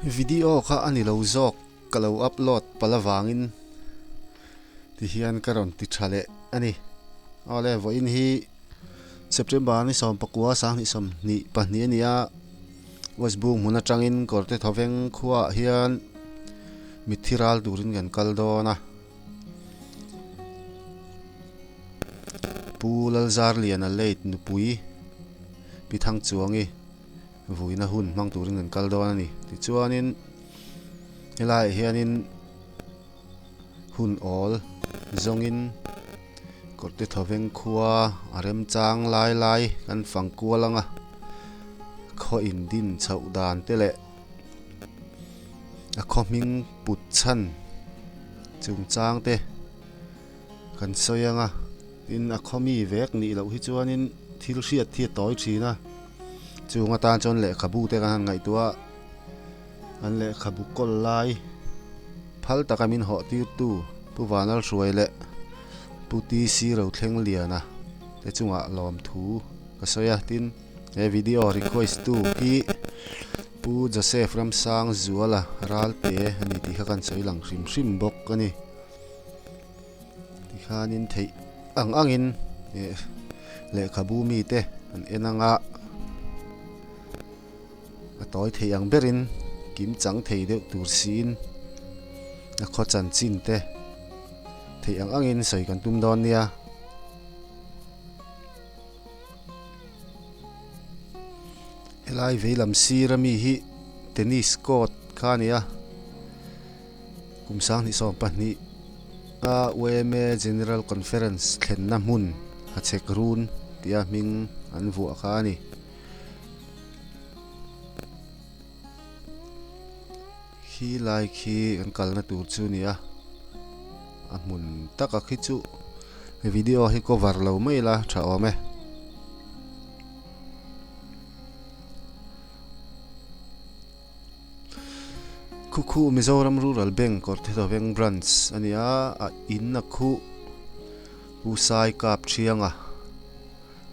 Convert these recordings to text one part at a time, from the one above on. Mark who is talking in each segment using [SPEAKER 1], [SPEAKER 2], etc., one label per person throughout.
[SPEAKER 1] Video kha a ni lo zawk ka lo upload palh avangin tihian ka rawn ti tha leh a ni. Awle vawiin hi September ni 19 2022 a ni a, West Bung hmun atangin Kawrte Thawveng khuaah hian mitthi ral turin kan kal dawn a. Pu Lalzarliana late nupui Pi Thangchuangi vuina hun hmang turin kan kal dawn a ni. Tichuanin helaiah hianin hun awl zawngin Kawrte Thawveng khua a remchang lai lai kan fang kual ang a, khaw indin chhoh dan te leh a khaw hming put chhan chungchang te kan sawi ang a, tin a khaw mi vek nih loh hi chuanin thil hriat hi a tawi thin a, chung atan chuan lehkhabu te kan han ngaihtuah a, an lehkhabu kawl lai phal taka min hawh tirtu Pu Vanlalhruai leh Pu TC Rothleng Liana te chungah lawmthu ka sawi a, tin he video request tu hi Pu Joseph Ramsang Zuala Ralte a ni tih kha kan sawi lang hrim hrim bawk a ni. Tikhanin theih ang angin eh lehkhabu mite an en anga a tawi theih ang berin kim chang thei deuh tur siin a khaw chanchin te theih ang angin sawi kan tum dawn nia. Helai veilam sir ami hi tennis court kha a ni a. Kum 2020 a UMA General Conference thlenna hmun Hachhek Run tia hming an vuah kha a ni. Khi lai khi kan kalna tur chu a ni a, a hmun taka khi chu video hi cover lo mai ila tha awm e. Khu khu Mizoram Rural Bank Kawrthedawveng Branch a ni a, a in a khuh Pu Sai Kap Thianga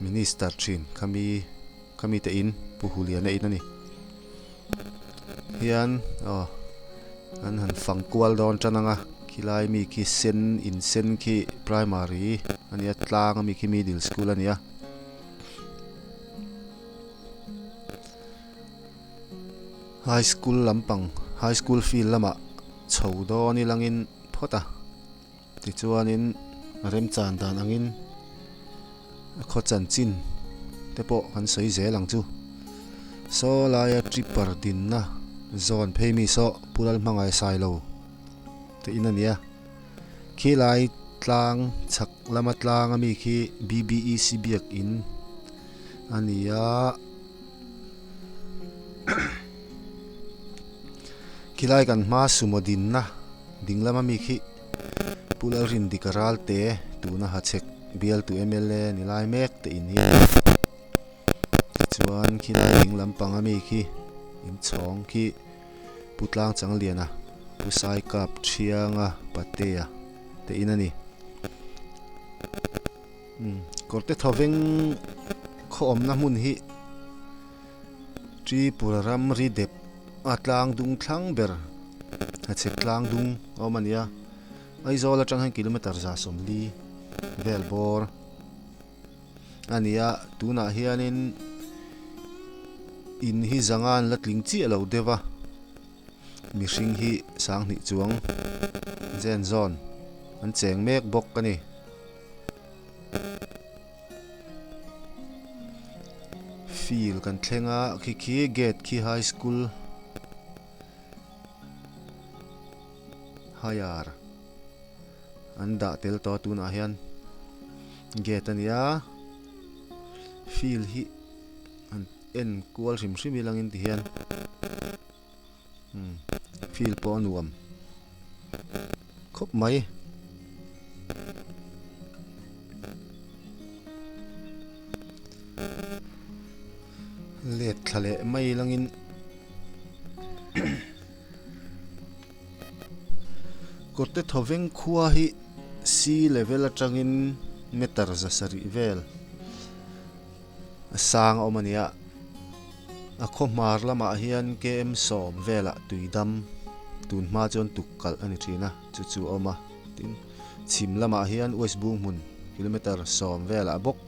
[SPEAKER 1] Minister thin khami khami te in Pu Huliana in a ni hian aw an han fang kual dawn tan ang a khilai mi khi sen in sen khi primary a ni a tlang ami khi middle school a ni a. High school lampang high school field lamah chho dawn ilangin phawt a tichuanin remchan dan angin a khaw chanchin te pawh kan sawi zel ang chu saw laia tripper dinna zawn phei mi saw Pu Lalhmangai Sailo te in a ni a khilai tlang chhak lama tlang ami khi B_B_E_C biakin a ni a. Khilai kan hma sumo dinna ding lama mi khi Pu Lalrindika Ralte tuna Hachhek bialtu mla ni lai mek te in hi a ni. Tichuan khilai ding lampang ami khi inchhawng khi Pu Tlangchangliana Pu Saikap Thianga Patea te in a ni. Kawrte thawveng khaw awmna hmun hi Tripura ram ri dep a tlang dung thlang ber hachhek tlang dung a awm a ni a, Aizawl atang hian kilometer 140 vel bawr a ni a, tunah hianin in hi zanga an la tling chiah lo deuh a, mihring hi 2000 chuang zen zawn an cheng mek bawk a ni. Field kan thleng a khi khi gate khi high school higher an dah tel tawh a tunah hian gate a ni a field hi an en kual hrim hrim i langin ti hian umm field pawh a nuam khawp mai. Let thla leh mai langin Kawrte thawveng khua hi sea level atangin meter 700 vel a sang a awm a ni a. A khaw hmar lamah hian KM sawm velah tuidam tun hma chuan tuk kalh a ni thin a, chu chu a awm a. Tin, chhim lamah hian West Bunghmun kilometre sawm velah bawk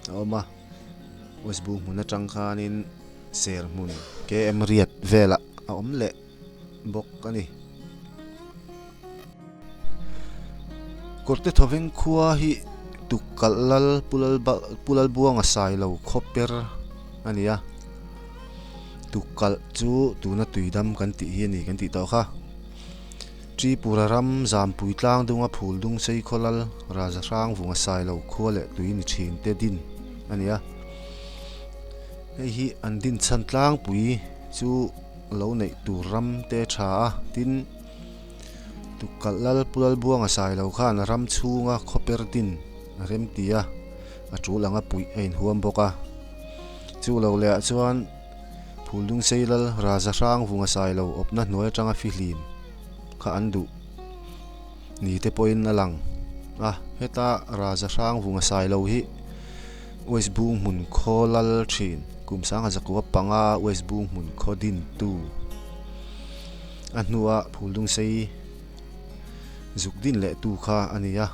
[SPEAKER 1] a awm a. West Bunghmun atang khanin Serhmun KM riat velah a awm leh bawk a ni. Kawrte thawveng khua hi tukkalh lal Pu Lalbuanga Sailo khaw per a ni a, tukkalh chu tuna tuidam kan tih hi a ni kan tih tawh kha. Tripura ram Zampui tlang dunga phul dung sei khaw lal Raja Hrangvunga Sailo khua leh tui ni thin te din a ni a. Hei hi an din chhan tlangpui chu lo neih tur ram te tha a, tin Tukkalh lal Pu Lalbuanga Sailo khan ram chhunga khawper din a rem ti a, a tul anga puih a inhuam bawk a. Chu lo leh ah chuan Phuldungsei lal Raja Hrangvunga Sailo awpna hnuai atanga fihlim kha an duh ni te pawhin a lang a, heta Raja Hrangvunga Sailo hi West Bunghmun khaw lal thin kum sangha zakua panga West Bunghmun khaw dintu. A hnua Phuldungsei zuk din leh tu kha a ni a,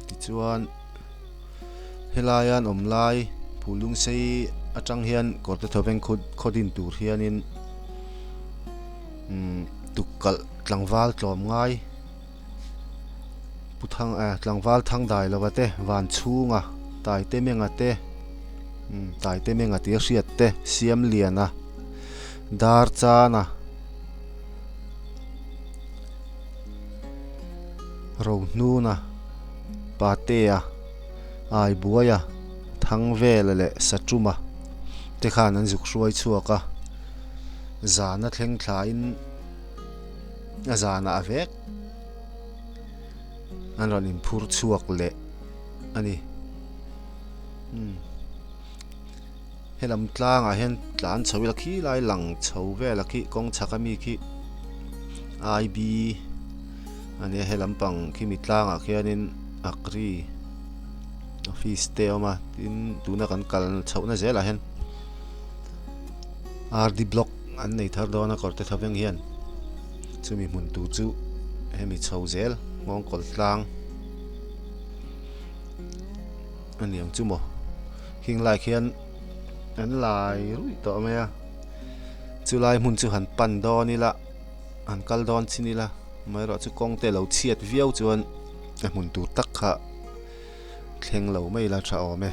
[SPEAKER 1] tichuan helai an awm lai Phuldungsei atang hian kawrte thawveng khaw din tur hianin umm tukkalh tlangval tlawm ngai Pu Thang eh tlangval Thangdai lova te Vanchhunga Taite Menga te umm Taite Menga tih a hriat te Siamliana. Dar chana Rohnuna Patea Aibuaia Thangvela leh Saṭuma te khan an zuk hruai chhuak a, zana thleng thlain a zanah vek an rawn inphur chhuak leh a ni. Helam tlangah hian tlan chho ila khi lai lang chho vel a khi kawng chhak ami khi I_B a nia helam pang khimi tlangah khianin Agri office te a awm a tin tuna kan kal chhohna zelah hian R_D block an nei thar dawn a kawr te thaveng hian chumi hmun tur chu hemi chho zel nghawng kawl tlang. A niang chu maw khing lai khian an lai ruih tawh mai a chulai hmun chu han pan dawn ila han kal dawn chin ila amaherawh chu kawng te lo chhiat viau chuan a hmun tur tak kha thleng lo mai ila tha awm e.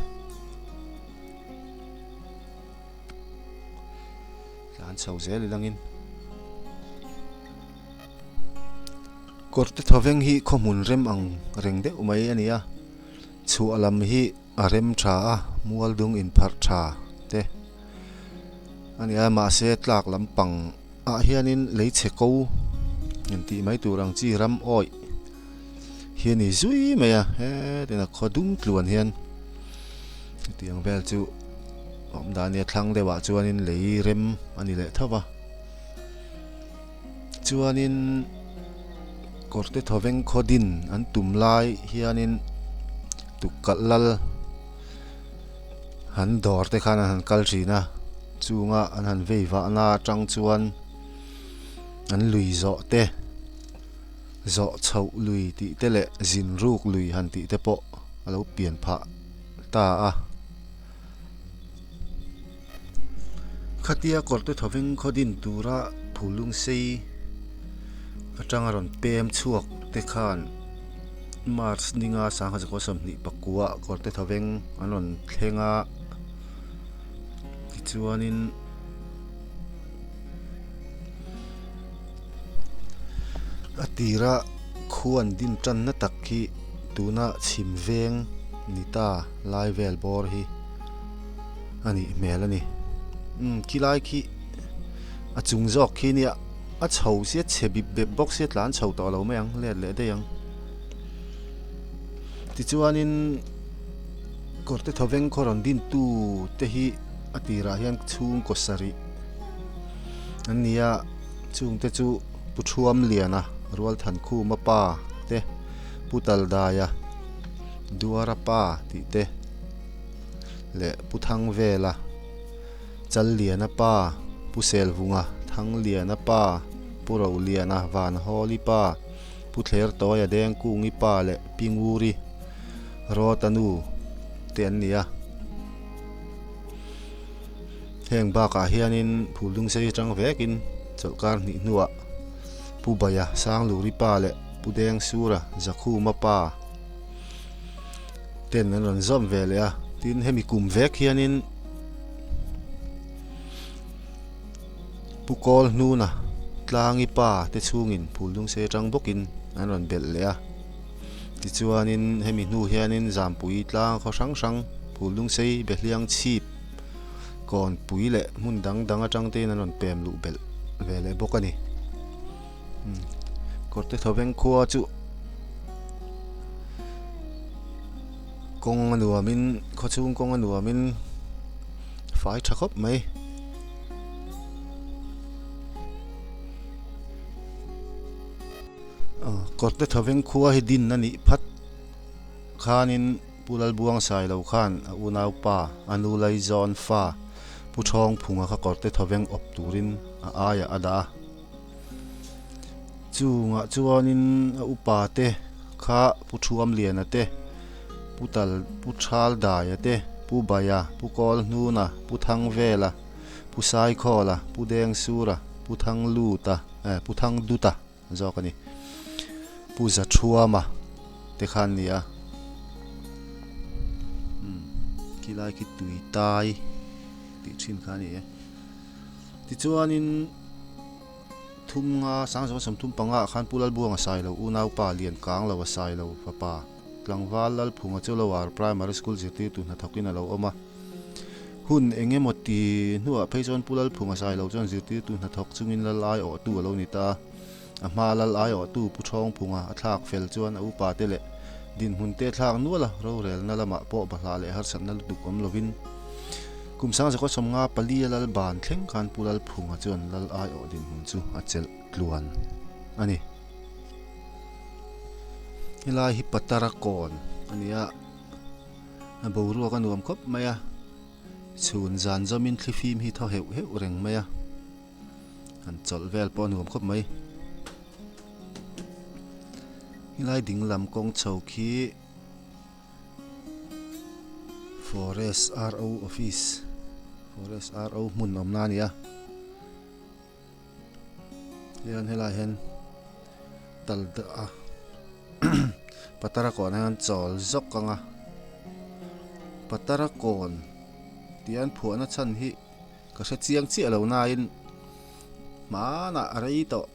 [SPEAKER 1] Tlan chho zel ilangin Kawrte thawveng hi khawhmun rem ang reng deuh mai a ni a. Chhuah lam hi a rem tha a, mual dung inpharh tha te a ni a, mahse tlak lampang ah hianin lei chhe ko intih mai tur ang chi ram awih hi a ni zui mai a, hetin a khaw dung tluan hian hetiang vel chu a awm dan a ni a, thlang deuhah chuanin lei rem a ni leh tho va. Chuanin kawrte thawveng khaw din an tum lai hianin tukkalh lal an dawr te khan an han kal thin a chunga an han vei vahna atang chuan an lui zawh te zawh chhoh lui tih te leh zin ruk lui han tih te pawh a lo pian phah ta a. Khatia kawrte thawveng khaw din tura phulung sei atanga rawn pem chhuak te khan March ninga sangha zakua 29 ah kawrte thawveng an rawn thleng a tichuanin a tira khu an din tanna tak hi tuna chhim veng ni ta lai vel bawr hi. A nih hmel a ni umm khilai khi a chung zawk khi nia a chho sia chhe bip bep bawk sia tlan chho tawh lo mai ang let leh daih ang tichuanin kawrte thawveng khaw rawn din tu te hi a tirah hian chhungkaw sarih an ni a chungte chu Pu Thuamliana Rualthankhuma pa te Pu Taldaia Duara pa tih te. leh Pu Thangvela, Challiana pa, Pu Selvunga, Thangliana pa, Pu Roliana, Vanhawli pa, Pu Thlertawia Dengkungi pa leh Pi Nguri, Rawta nu te an ni a. Heng bakah hianin Phuldungsei atang vekin chawlhkar hnih hnuah Pu Baia Sangluri pa leh Pu Dengsura Zakhuma pa ten an rawn zawm ve leh a. Tin, hemi kum vek hianin Pu Kawl hnuna Tlangi pa te chhungin Phuldungsei atang bawkin an rawn belh leh a. Tichuanin hemi hnu hianin Zampui tlang khaw hrang hrang Phuldungsei Behliang chhip Kawnpui leh hmun dang dang atang tein an rawn pem luh belh ve leh bawk a ni. Kawrte thawveng khua chu kawng a nuamin khaw chhung kawng a nuamin fai tha khawp mai. Kawrte thawveng khua hi din a nih phat khanin. Pu Lalbuang Sailo khan a unaupa, a nu Laizawn fa Pu Thawngphunga kha kawrte thawveng awp turin a aiah a dah a. Chungah chuanin a upa te kha Pu Thuamliana te, Pu Tal Pu Thaldaia te, Pu Baia, Pu Kawlhnuna, Pu Thangvela, Pu Saikhawla, Pu Dengsura, Pu Thangluta, eh Pu Thangduta. zawk a ni. Pu Zathuama te kha an ni a. Umm khilai khi tui tai tih thin kha a ni e. Tichuanin thum nga sangzawng 35 ah khan Pu Lalbuanga Sailo unaupa Liankang lo a Sailo fapa tlangval Lalphunga chu Lower Primary School zirtirtu hnathawkin a lo awm a. Hun eng emaw ti hnuah phei chuan Pu Lalphunga Sailo chuan zirtirtu hnathawk chungin lal aiawhtu a lo ni ta a. A hma lal aiawhtu Pu Thawngphunga a thlak fel chuan a upate leh dinhmun te thlak nual a, rorelna lamah pawh bahlah leh harsatna lutuk awm lovin kum 1954 a lal ban thleng khan Pu Lalphunga chuan lal aiawh dinhmun chu a chelh tluan a ni. Helai hi Patara kawn a ni a. A boruak a nuam khawp mai a, chhun zan zawmin thlifim hi thaw heuh heuh reng mai a, han chawlh vel pawh a nuam khawp mai. Helai ding lam kawng chho khi Forest RO office Forest RO hmun awmna a ni a. Hian helai hian tal dah a patara kawn ah hian chawl zawk ang a patara kawn tih an phuahna chhan hi ka hre chiang chiah lo nain hmanah a rei tawh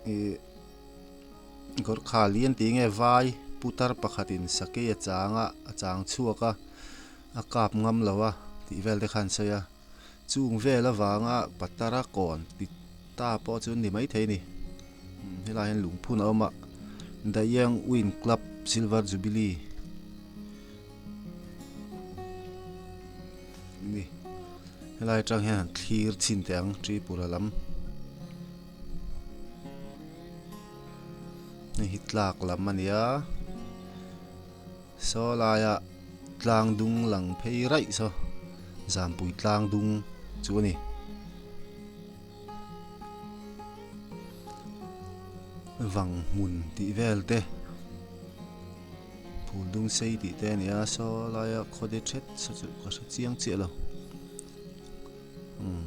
[SPEAKER 1] ih Gorkha li an tih nge vai putar pakhatin sakei a chang a a chang chhuak a a kap ngam lo a tih vel te kha an sawi a. Chung vel avanga Patara kawn ti ta pawh chu an ni maithei a ni. Helai hian lungphun a awm a, The Young Win Club Silver Jubilee a ni. Helai atang hian han thlir chhin teh ang Tripura lam. Hei hi tlak lam a ni a. Saw laia tlang dung lang phei raih saw Zampui tlang dung chu a ni. Vang hmun tih vel te phul dung sei tih te a ni a saw laia khawde thet saw chu ka hre chiang chiah lo. Umm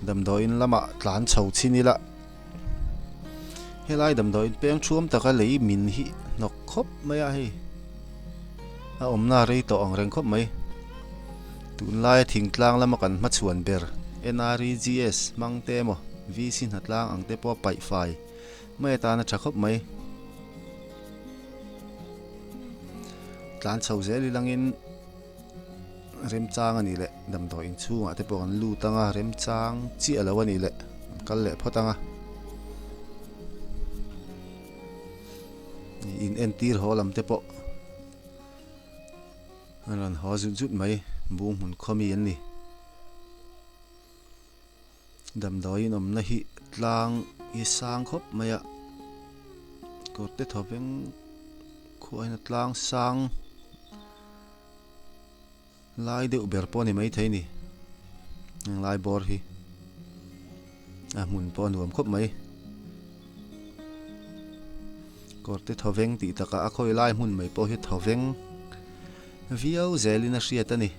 [SPEAKER 1] damdawiin lamah tlan chho chhin ila helai damdawiin peng thuam taka lei min hi hnawk khawp mai a hei a awmna rei tawh ang reng khawp mai tunlaia thingtlang lama kan hmachhuan ber N_R_E_G_S hmang te emaw V_C hnatlang ang te pawh a paih fai mai atana tha khawp mai tlan chho zel ilangin. Remchang a nih leh damdawi inchhungah te pawh kan lut ang a, remchang chiah lo a nih leh kan kal leh phawt ang a. In entir haw lam te pawh an rawn haw zut zut mai, bung hmun khaw mi an ni. Damdawiin awmna hi tlang hi sang khawp mai a, kawr te thawveng khuah hian a tlang sang lai deuh ber pawh a ni maithei a ni. Heng lai bawr hi a hmun pawh a nuam khawp mai. Kawr te thawveng tih takah a khawi lai hmun mai pawh hi thawveng viau zelin a hriat a ni.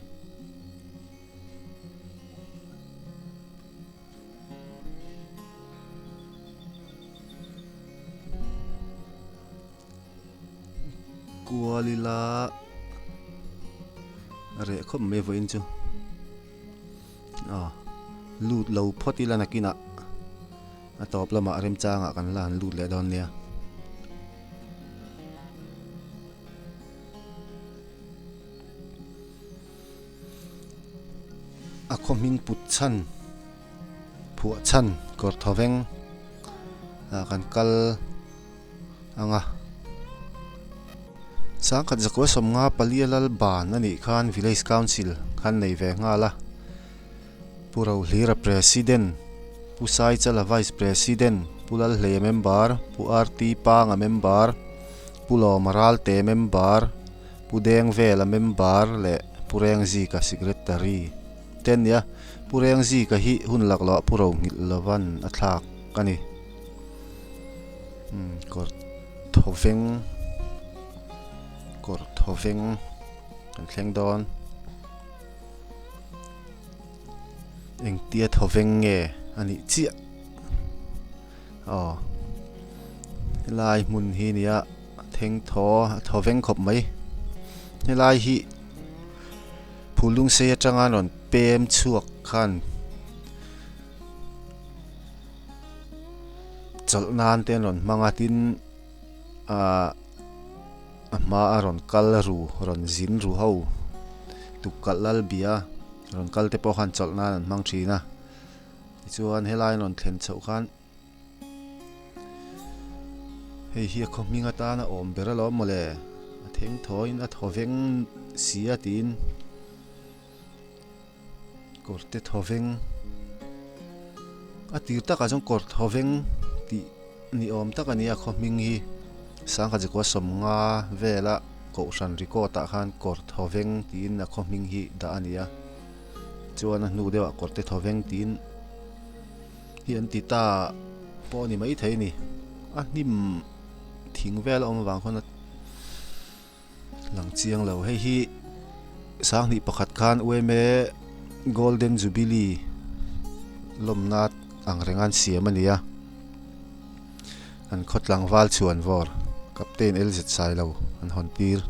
[SPEAKER 1] Kual ila a reh khawp mai vawiin chu aw lut lo phawt ila nakinah a tawp lamah remchangah kan la han lut leh dawn nia. A khaw hming put chhan phuah chhan kawr thawveng ah kan kal ang a. Sangkhat zakua sawmnga palia lal ban a nih khan village council khan nei ve nghal a. Pu Rohlira president, Pu Saichala vice president, Pu Lalhleia member, Pu RT Panga member, Pu Lawma Ralte member, Pu Dengvela member leh Pu Rengzika secretary te an ni a. Pu Rengzika hi hun laklawh Pu Rohngilh lovan a thlak a ni. Umm kawr thawveng kawr thawveng kan thleng dawn. Engtia thawveng nge a nih chiah aw helai hmun hi nia thengthaw a thawveng khawp mai helai hi phulungsei atanga rawn pem chhuak khan chawlh nan te an rawn hmang a tin ahh a hma a rawn kal ru rawn zin ru ho tukkalh lal bia rawn kal te pawh khan chawlh nan an hmang thin a tichuan helai an rawn thlen chhoh khan hei hi a khaw hming atana awm ber alawm mawle a thengthawiin a thawveng si a tiin. Kawr te thawveng a tir takah chuan kawr thawveng tih ni awm tak a ni a khaw hming hi sangkhat zakua sawmnga vela kohhran record ah khan kawr thawveng tiin a khaw hming hi dah a ni a chuan a hnu deuhah kawr te thawveng tiin hi an ti ta pawh a ni maithei a ni a hnim thing vel a awm avang khawn a. Lang chiang lo hei hi sanghnih pakhat khan UMA Golden Jubilee lawmna ang reng an siam a ni a an khaw tlangval chhuan vawr Captain LZ Sailo an hawn tir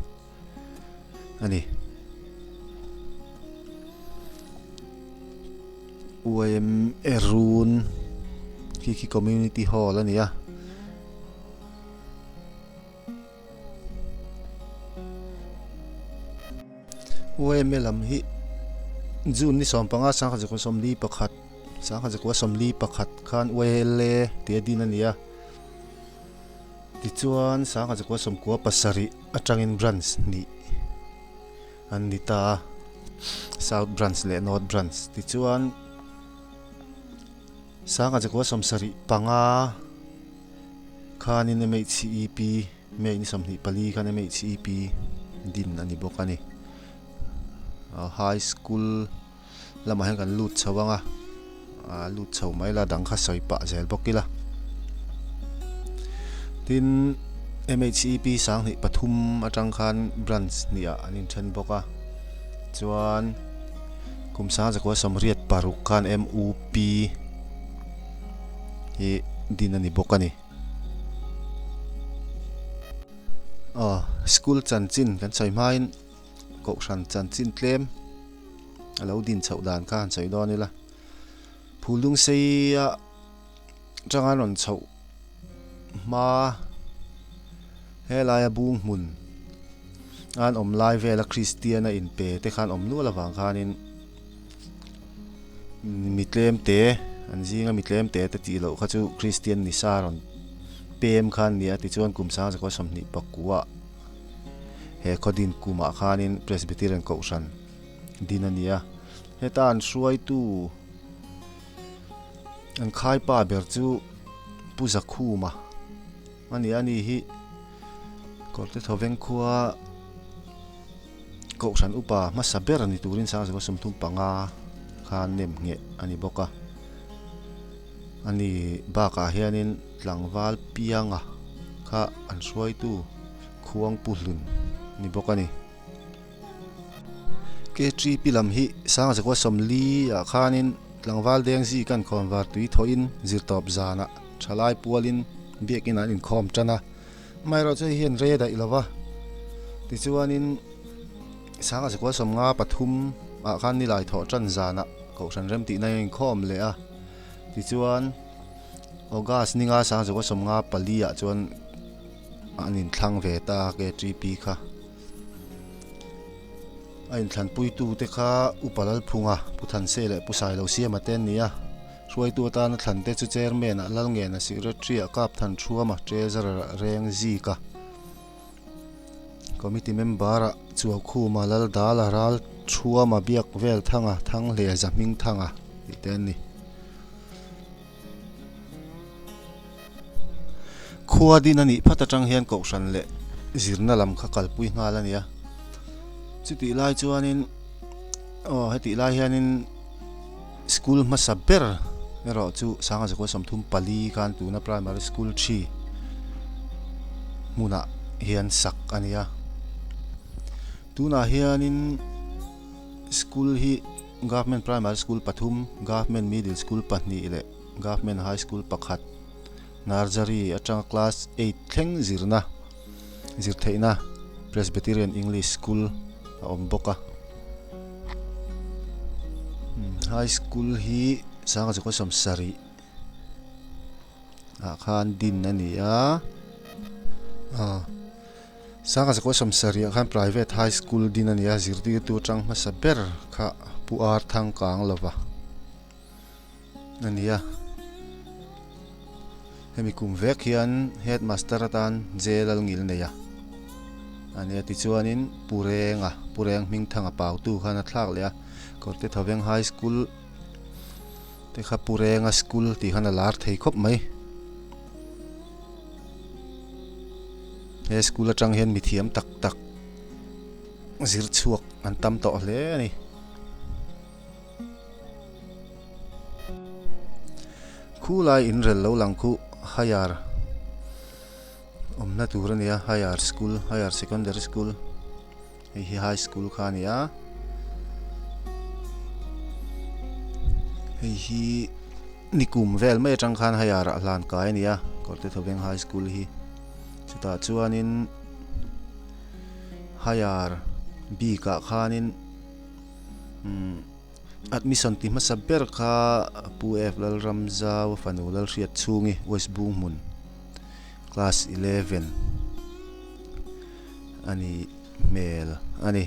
[SPEAKER 1] a ni. UMA run khi khi Community Hall a ni a. UMA lam hi June ni 15 1941 1941 khan ULA tih a din a ni a tichuan 1997 atangin branch hnih an ni ta a South branch leh North branch tichuan 1975. Khanin MHCEP May ni 24 khan MHCEP din a ni bawk a ni. High school lamah hian kan lut chho ang a, lut chho mai la dang kha sawi pah zel bawk ila. Tin MHCEP 23 atang khan branch hnih ah an inthen bawk a, chuan kum 1986 khan MUP hi din a ni bawk a ni. Aw school chanchin kan sawi hmain kohhran chanchin tlem a lo din chhoh dan kha han sawi dawn ila phul dungseia atanga rawn chhoh hma helaia bung hmun an awm lai vela kristian a inpe te khan awm nual avang khanin. Mi tlem te an zinga mi tlem te te tih loh kha chu Kristian ni sa rawn pem kha an ni a tichuan kum sang zakua sawmhnih pakua he khaw din kumah khanin Presbyterian kohhran din a ni a heta an hruaitu an khaipa ber chu Pu Zakhuma a ni a ni hi Kawrte Thawveng khua. Kohhran upa hmasa ber ni turin 1935 kha nem ngheh a ni bawk a ani bakah hianin tlangval pianga kha an hruaitu khuang pu hlun a ni bawk a ni. Ktp lam hi sanga zakua sawmli ah khanin tlangval deng zi kan khawnvar tui thawhin zirtawp zanah thalai pualin biakin an inkhawm tan a amaherawhchu hei hian rei a daih lova tichuanin sanga zakua sawmnga pathum ah khan nilai thawh tan zanah kohhran rem tihna a inkhawm leh a tichuan August ninga sanga zakua sawmnga pali ah chuan an inthlang ve ta a ktp kha. A inthlanpuitute kha Upa Lalphunga, Pu Thanse leh Pu Sailo Siama te an ni a. Hruaitu atana thlante chu Chairman-ah Lalngena, Secretary-ah Kapthan Thuama, Treasurer-ah Reng Zika, Committee Member-ah Chuaukhuma, Laldala, Ral Thuama, Biak Velthanga, Thanghleh Zahmingthanga tih te an ni. Khua din a nih phat atang hian kohhran leh zirna lam kha kalpui nghal a ni a, chutih lai chuanin aw hetih lai hianin school hmasa ber erawh chu sanga zakua 34 khan tuna primary school thi hmunah hian sak a ni a, tunah hianin school hi. Government Primary School pathum, Government Middle School pahnih leh Government High School pakhat, Nursery atanga Class eight thleng zirna zir theihna Presbyterian English School a awm bawk a. High School hi sanga zakua 70 ah khan din a ni a. Sanga zakua 70 ah khan private high school din a ni a, zirtirtu atang hmasa ber kha Pu Ar Thang Kang lova a ni a. Hemi kum vek hian headmaster atan jail a ngil nei a a ni a, tichuanin Pu Renga, Pu Reng Hmingthanga pautu khan a thlak leh a, Kawrte Thaveng High School te kha Pu Renga School tih khan a lar thei khawp mai. He school atang hian mithiam tak tak zir chhuak an tam tawh hle a ni. Khulai inrel lo lang khu higher awmna tur a ni a higher school higher secondary school hei hi high school kha a ni a hei hi. Ni kum vel mai atang khan higher ah hlan kai a ni a Kawrte Thawveng High School hi chutah chuanin higher bik ah khanin umm admission ti hmasa ber kha Pu F Lalramzau fanu Lalhriat chhungi West Bunghmun class 11 a nih hmel a ni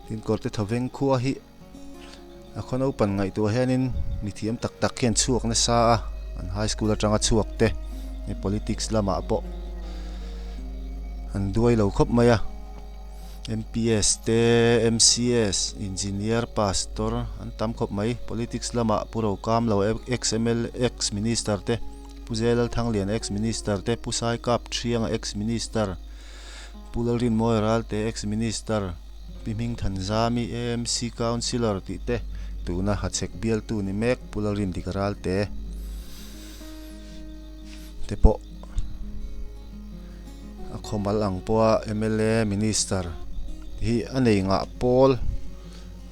[SPEAKER 1] tin Kawrte Thawveng khua hi. A khaw naupan ngaihtuah hianin mithiam tak tak hian chhuak nasa a, an high school atanga chhuak te politics lamah pawh an duai lo khawp mai a, M_P_S te M_C_S engineer pastor an tam khawp mai politics lamah pu Rokam lo ex M_L_A ex minister te Pu Zelalthanglian ex minister te Pu Saikap Thianga ex minister Pu Lalrinmawia Ralte ex minister. Pi Hmingthanzami AMC Councillor tih te tuna hachhek bialtu ni mek Pu Lalrindika Ralte te pawh a khawmal ang pawha mla Minister hi a nei ngah pawl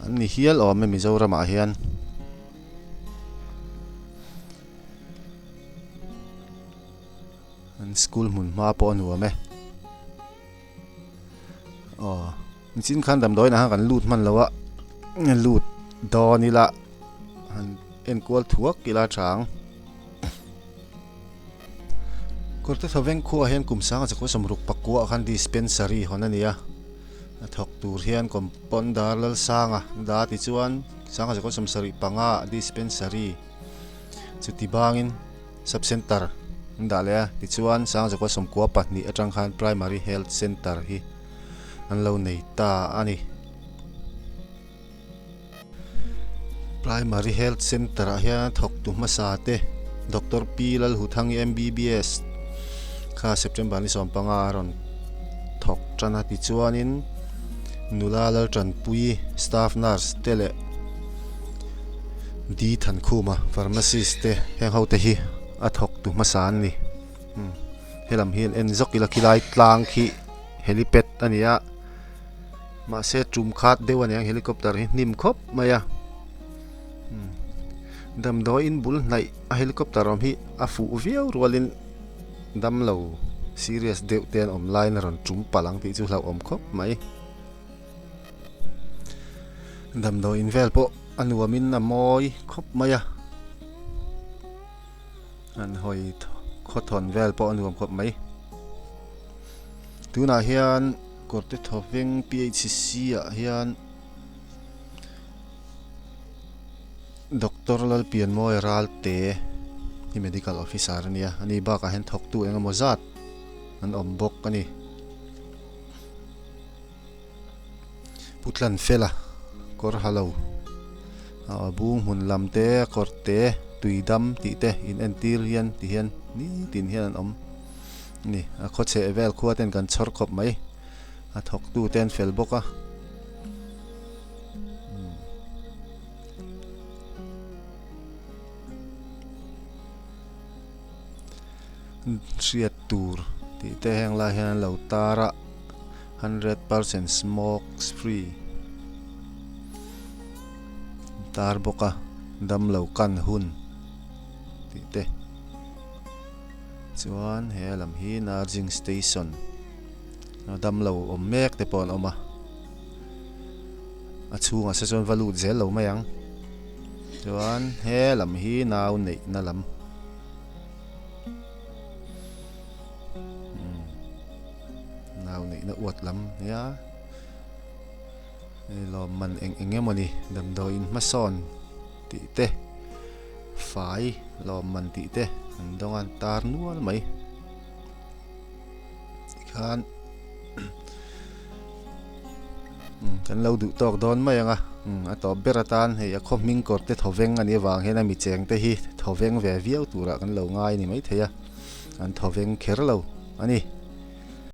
[SPEAKER 1] an ni hial awm e Mizoramah hian. An school hmun hma pawh a nuam e. Aw nichin khan damdawiin ah khan kan lut hman lo a lut dawn ila han enkual thuak ila tha ang Kawrte Thawveng khuaah hian kum sanga chakua 64 ah khan dispensary hawn a ni a a thawk tur hian compounder Lalsanga da tichuan sanga chakua 75 ah dispensary chuti bangin. Sub Centre an dah leh a, tichuan Sangzakua 92 atang khan Primary Health Centre hi an lo nei ta a ni. Primary Health Centre ah hian thawktu hmasa te Doctor P Lalhuthangi MBBS kha September ni 15 a rawn thawk tan a, tichuanin nula Laltanpuii staff nurse te leh. Di Thankhuma pharmacist te heng ho te hi a thawk tu hmasa an ni umm helam hi an en zawk ila khilai tlang khi helipad a ni a mahse tum khat deuh a ni ang helicopter hi hnim khawp mai a umm damdawiin bul hnaih a helicopter awm hi a fuh viau rualin damlo serious deuh te an awm laiin a rawn tum palh ang tih chu hlauhawm khawp mai. Damdawiin vel pawh a nuamin a mawi khawp mai a an hawi khawthawn vel pawh a nuam khawp mai tunah hian kawrte thawveng P_H_C ah hian Doctor Lalpianmawia Ralte hi medical officer a nia ani bakah hian thawktu eng emaw zat an awm bawk a ni. Pu Tlanfela kawr ha lo a bung hmun lam te a kawr te tui dam tih te in entir hian ti hian nitin hian an awm a ni a khaw chheh vel khua ten kan chhawr khawp mai a thawk tu te an fel bawk a. Hriat tur tih te heng lai hian an lo tar a 100% smokes free tar bawk a damlo kan hun tih te chuan he lam hi nursing station damlo awm mek te pawh an awm a a chhungah se chuan va lut zel lo mai ang chuan he lam hi nau neihna lam. Nau neihna uat lam nia hei lawmman eng eng emawni damdawiin hmasawn tih te fai lawmman tih te an dawng a an tar nual mai tikhan Kan lo duh tawk dawn mai ang a, a tawp ber atan hei a khaw hming kawr te thawveng a nih avang hian a mi cheng te hi thawveng ve viau turah kan lo ngai a ni maithei a, an thawveng kher lo a ni.